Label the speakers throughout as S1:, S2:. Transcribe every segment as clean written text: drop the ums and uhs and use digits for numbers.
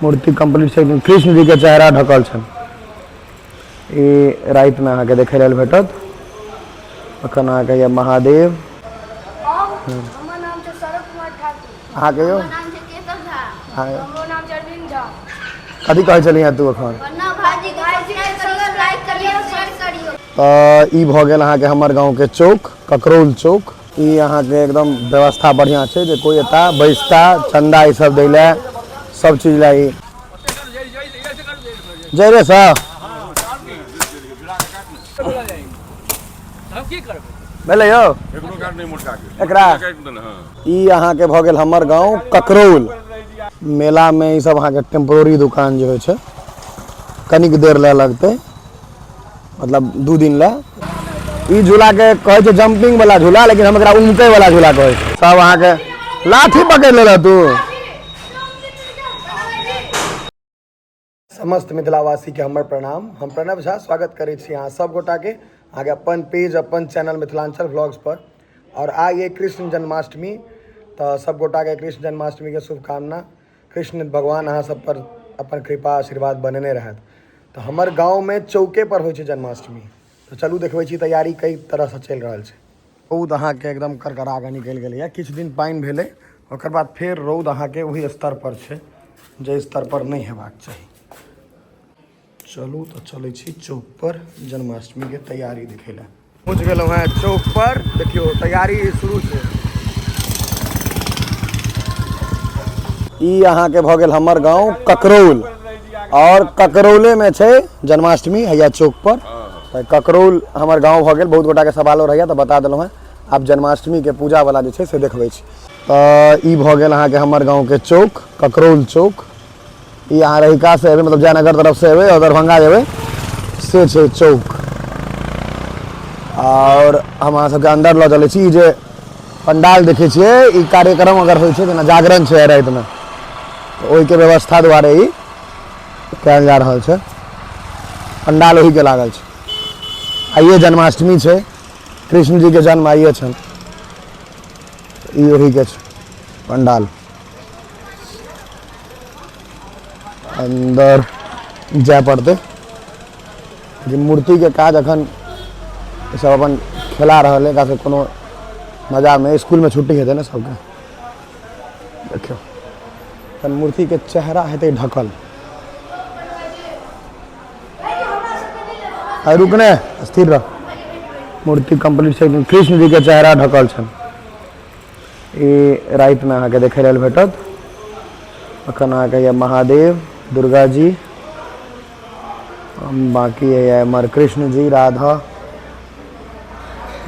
S1: मूर्ति कम्प्लीट छै, लेकिन कृष्ण जी के चेहरा ढकल छनि। ई रातिमे अहाँके देखै लेल भेटत। एखन अहाँके यऽ महादेव।
S2: हमर नाम छै सौरभ कुमार ठाकुर।
S1: अहाँके यौ?
S3: हमर नाम छै केशव झा।
S1: अहाँ
S2: हमरो नाम छै अरविंद झा।
S1: कथी कहै छलियै तू एखन?
S3: पन्ना भाजी के सब्सक्राइब करियो, लाइक करियो, शेयर करियो।
S1: तऽ ई भऽ गेल अहाँके हमर गाँवके चौक, ककरौल चौक। ई अहाँके एकदम व्यवस्था बढ़िआँ छै जे कोइ एता बैसता, चन्दा ई सब दै लए, सब चीज लए। ई जय रे सर भेलै यौ एकरा। ई अहाँके भऽ गेल हमर गाँव ककरौल। मेलामे ई सब अहाँके टेम्पोररी दुकान जे होइ छै, कनिक देर लए लगतै, मतलब 2 दिन लए। ई झूलाके कहै छै जंपिंग वाला झूला, लेकिन हम एकरा उमकै वाला झूला कहै छै। सब अहाँके लाठी पकड़ि लेलक तू। समस्त मिथिलावासीके हमर प्रणाम। हम प्रणव झा स्वागत करै छी अहाँ सब गोटाके अहाँके अपन पेज, अपन चैनल मिथिलांचल व्लॉग्स पर। और आइ ये कृष्ण जन्माष्टमी, तऽ सब गोटाके कृष्ण जन्माष्टमीके शुभकामना। कृष्ण भगवान अहाँ सब पर अपन कृपा आशीर्वाद बनेने रहथि। तऽ हमर गाँवमे चौके पर होइ छै जन्माष्टमी। तऽ चलू देखबै छी तैयारी कई तरहसँ चलि रहल छै। रौद अहाँके एकदम करकरा कऽ निकलि गेलैए। किछु दिन पानि भेलै, ओकर बाद फेर रौद अहाँके ओहि स्तर पर छै जाहि स्तर पर नहि हेबाक चाही। चलू तऽ चलै छी चौक पर जन्माष्टमीके तैयारी देखै लए। पहुँच गेलहुँ हेँ चौक पर, देखियौ तैयारी शुरू छै। ई अहाँके भऽ गेल हमर गाँव ककरौल, और ककरौलेमे छै जन्माष्टमी हैया चौक पर। तऽ ककरौल हमर गाँव भऽ गेल। बहुत गोटाके सवालो रहैया तऽ बता देलहुँ हेँ। आब जन्माष्टमीके पूजावला जे छै से देखबै छी। तऽ ई भऽ गेल अहाँके हमर गाँवके चौक, ककरौल चौक। ई अहाँ रहिका से एबै, मतलब जयनगर तरफ से एबै और दरभंगा जेबै, से छै चौक। और हम अहाँ सबके अन्दर लऽ चलै छी। ई जे पंडाल देखै छियै, ई कार्यक्रम अगर होइ छै, जेना जागरण छै रातिमे, तऽ ओहिके व्यवस्था दुआरे ई कयल जा रहल छै। पंडाल ओहिके लागल छै। आइए जन्माष्टमी छै, कृष्ण जी के जन्म आइए छनि। ई ओहिके छै पंडाल। अन्दर जाय पड़तै। जे मूर्तिके काज अखन सब अपन खेला रहल है, एकरा से कोनो मजामे स्कूलमे छुट्टी हेतै ने सबके। देखियौ तहन मूर्तिके चेहरा हेतै ढकल। अरे रुक ने, स्थिर रह। मूर्ति कम्प्लीट छै, लेकिन कृष्ण जी के चेहरा ढकल छनि। ई रातिमे अहाँके देखै लेल भेटत। एखन अहाँके यऽ महादेव, दुर्गा जी, बाँकी यऽ एम्हर कृष्ण जी, राधा।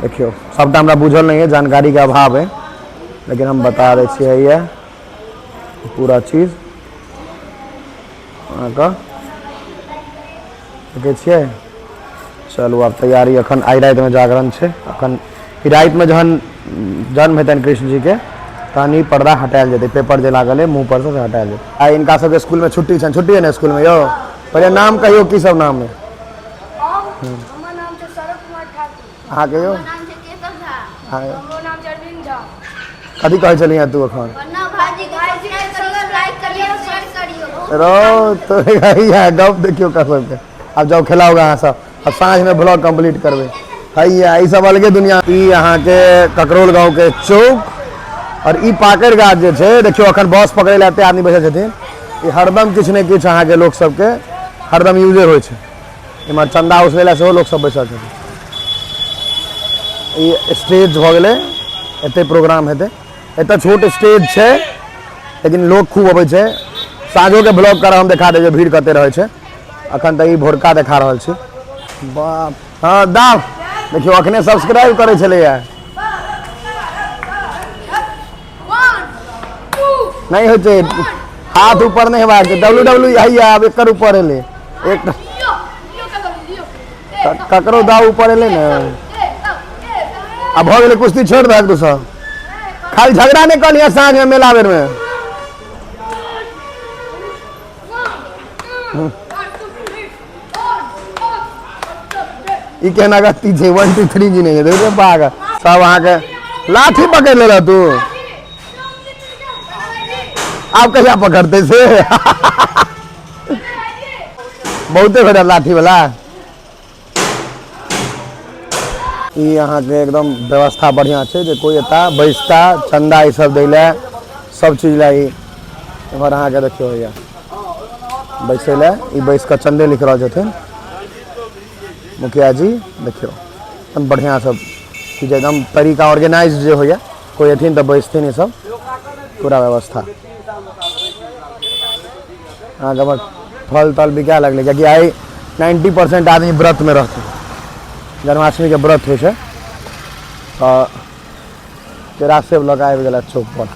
S1: देखियौ सबटा हमरा बुझल नहि है, जानकारीके अभाव है, लेकिन हम बता दै छियै यऽ पूरा चीज अहाँके देखै छियै। चलू आब तैयारी, अखन आइ रातिमे जागरण छै। अखन ई रातिमे जहन जन्म हेतनि कृष्ण जीके तहन ई पर्दा हटायल जेतै, पेपर जे लागल है मुँह पर से हटायल जेतै। आइ इनका सबके स्कूलमे छुट्टी छनि। छुट्टी है ने स्कूलमे यौ? पहिले नाम कहियौ, की सब नाम है?
S2: हमर नाम छै सौरभ कुमार ठाकुर।
S1: अहाँके यौ?
S3: हमर नाम छै केशव झा।
S1: अहाँ
S2: हमरो नाम छै अरविंद झा।
S1: कथी कहै छलियै तू एखन?
S3: पन्ना भाजी के सब्सक्राइब करियो, लाइक करियो, शेयर करियो।
S1: रो तो हैया गप देखियौ कसम के। आब जाउ खेलाओ अहाँ सब, अब साँझ में ब्लॉग कंप्लीट करबै। हैया ई सब अलगे दुनिया। ई अहाँके ककरौल गाँव के चौक और ई पाकड़ गाछ जे छै, देखियौ अखन बस पकड़ै लए एते आदमी बैसल छथिन। ई हरदम किछु ने किछु अहाँके लोक सबके हरदम यूजे होइ छै। इम्हर चन्दा उसलै लए सेहो लोक सब बैसल छथिन। ई स्टेज भऽ गेलै, एते प्रोग्राम हेतै। एतऽ छोट स्टेज छै, लेकिन लोक खूब अबै छै। साँझोके ब्लॉग करब, हम देखा देब जे भीड़ कते रहै छै। अखन तऽ ई भोरका देखा रहल छी। बाप हँ दाब देखियौ अखने सब्सक्राइब करै छलैया। नहि होइ छै, हाथ ऊपर नहि हेबाक छै। डब्लू डब्लू हैया आब एकर ऊपर एलै, एक ककरो दाव ऊपर एलै ने। आ भऽ गेलै कुश्ती, छोड़ि दहक तू सब। खाली झगड़ा नहि कऽ लिअ साँझमे मेला बेरमे। ई केना गति छै? 1 2 3 गिने छै। देखियौ पागल सब अहाँके लाठी पकड़ि लेलक तू। आब कहिया पकड़तै से बहुते भेटल लाठी वाला। ई अहाँके एकदम व्यवस्था बढ़िआँ छै जे कोइ एता बैसता चन्दा ई सब दै लए सब चीज लए। ई एम्हर अहाँके देखियौ होइया बैसै लए, ई बैस कऽ चन्दे लिख रहल छथिन मुखिया जी। देखियौ एकदम बढ़िआँ सब चीज, एकदम तरीका ऑर्गेनाइज जे होइया, कोइ एथिन तऽ बैसथिन, ई सब पूरा व्यवस्था। अहाँके हमर फल तल बिकाए लगलै, कियाकि आइ 90% आदमी व्रतमे रहतै, जन्माष्टमीके व्रत होइ छै। तऽ केरा सेब लऽ कऽ आबि गेला चौकपर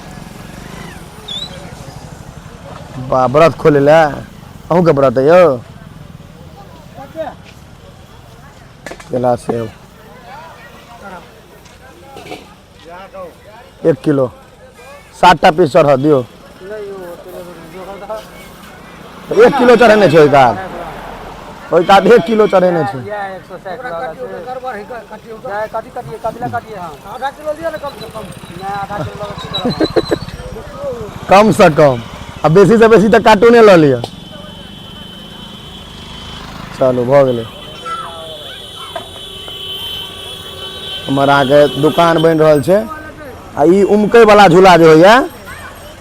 S1: बा व्रत खोलै लए। अहूँके व्रत अइ यौ? केला सेब 1 किलो 7टा पीस चढ़ऽ दियौ। 1 किलो चढ़ेने छै ओहि कात, ओहि कात 1 किलो चढ़ेने छै। कम से कम आ बेसी से बेसी तऽ कार्टूने लऽ लिअ। चलू भऽ गेलै। हमर अहाँके दुकान बनि रहल छै। आ ई उमकै वाला झूला जे होइया,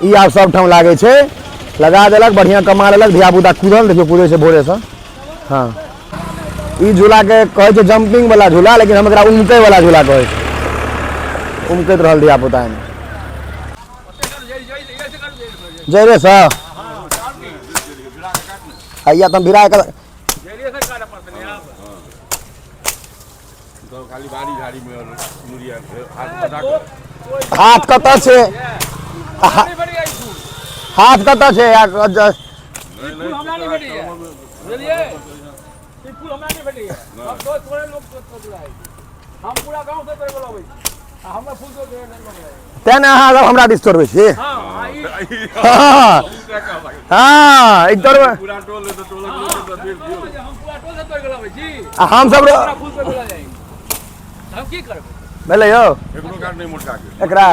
S1: ई आब सबठाम लागै छै, लगा देलक, बढ़िआँ कमा लेलक, धियापुता कूदल, देखियौ कूदै छै भोरेसँ। हँ, ई झूलाके कहै छै जम्पिंग वाला झूला, लेकिन हम एकरा उमकै वाला झूला कहै छै। उमकैत रहल धियापुता एहिमे। जरे सँ हैया तऽ भिड़ा कऽ हाथ कतऽ छै? हाथ कतऽ छै? तेँ ने अहाँ सब हमरा दिस तोड़बै छी। हँ, ई तोड़बै आ हम सब भेलै यौ एकरा।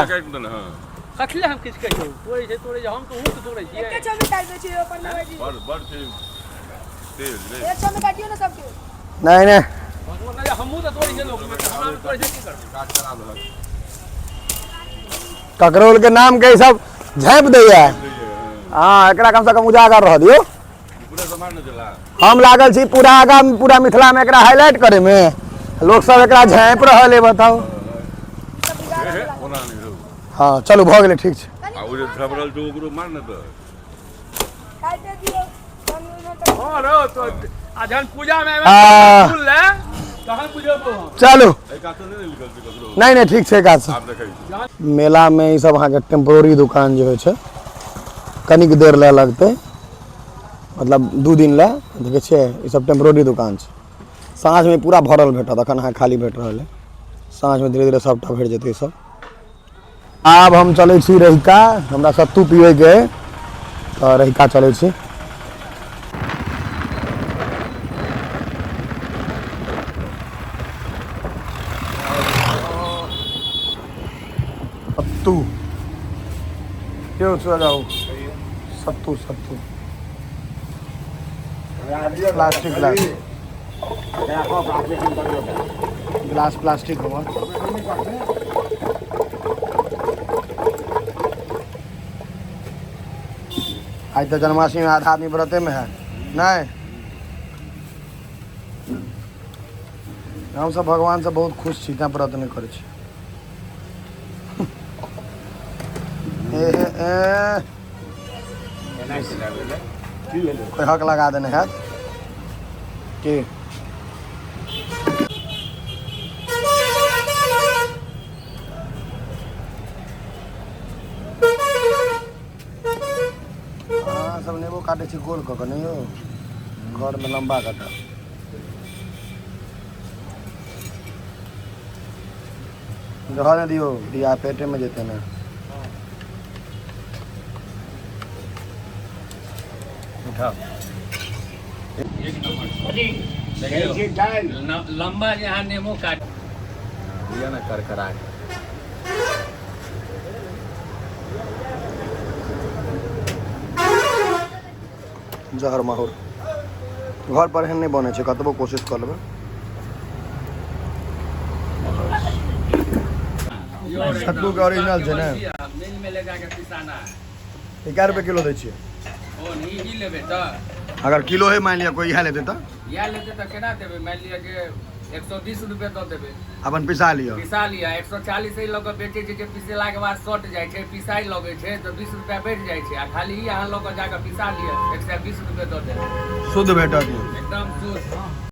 S4: कथी हम किछु कहियौ, तोड़ै छै तोड़ै छै, हम तऽ ऊख तोड़ै छियै।
S2: एके छमे काटि दै छियै अपन भाईजी।
S5: बड़ बड़ छै तेज रे।
S2: एक छमे काटियौ ने सबके।
S1: नहि नहि,
S4: हमहूँ तऽ तोड़ै छियै लोक, हमरा तोड़ै छै, की करबै?
S5: काज करा देलक।
S1: ककरोल के नाम के ई सब झाँपि दैया। हँ, एकरा कम से कम उजागर रह दियौ।
S5: पूरा सामान न चला।
S1: हम लागल छी पूरा आगा पूरा मिथिला में एकरा हाईलाइट करे में, लोक सब एकरा झाँपि रहल है, बताउ।
S5: ओना नहि रहो।
S1: हँ चलू भऽ गेलै, ठीक छै।
S5: आ ओ जे झबरल छै ओकरो मार ने तऽ।
S2: काटि दियौ कनि ओहिमे तऽ।
S4: हँ रौ, तो आ जहन पूजा मे
S1: आ।
S4: फूल ले तहन बुझेबो हम।
S1: चलू।
S5: एहि कात नहि ने लिखल छै ककरो।
S1: नहि नहि, ठीक छै काज।
S5: आब देखै छी।
S1: मेला में ई सब अहाँके टेम्पोररी दुकान जे होइ छै, कनिक देर लए लगतै, मतलब 2 दिन लए। देखै छियै, ई सब टेम्पोररी दुकान छै। साँझमे पूरा भरल भेटत, अखन अहाँ खाली भेट रहल है। साँझमे धीरे धीरे सबटा भरि जेतै ई सब। आब हम चलै छी रहिका, हमरा सत्तू पियैके अइ तऽ रहिका चलै छी। सत्तू यौ, चल जाउ। सत्तू सत्तू प्लास्टिक ग्लास, ग्लास प्लास्टिक हमर। आइ तऽ जन्माष्टमी में आधा आदमी व्रते में है। नहीं, हमसब भगवान से बहुत खुश छी, तैं व्रत नहीं करै छी। ए ए ए, कोई हक लगा देने हैत की? अहाँ सब नेबो काटै छी गोल कऽ कऽ? नहि यौ, घरमे लम्बा काटब। रहऽ नहि दियौ, बिया पेटेमे जेतै ने। उठाओ।
S4: लम्बा जे अहाँ नेमो काट
S6: दिया ना करकरा के।
S1: जहर माहौर। घर पर एहन नहि बनै छै, कतबो कोशिश कऽ लेबै। सत्तू के ओरिजिनल छै ने?
S6: मिल में ले जाके पिसाना है।
S1: ई कै रुपए किलो दै छियै?
S6: ओ ई लेबै तऽ
S1: अगर किलो है, मान लिअ कोई इएह लेतै तऽ?
S6: इएह लेतै तऽ केना देबै? मानि लिअ जे 120 रुपए दऽ देबै।
S1: अपन पिसा लिअ।
S6: पिसा लिअ। 140 एहि लऽ कऽ बेचै छै जे पिसेलाके बाद सट जाइ छै, पिसाइ लगै छै तऽ 20 रुपआ बढ़ि जाइ छै। आ खाली ई अहाँ लऽ कऽ जाकऽ पिसा लिअ, 120 रुपए दऽ देबै।
S1: शुद्ध भेटत।
S6: एकदम शुद्ध।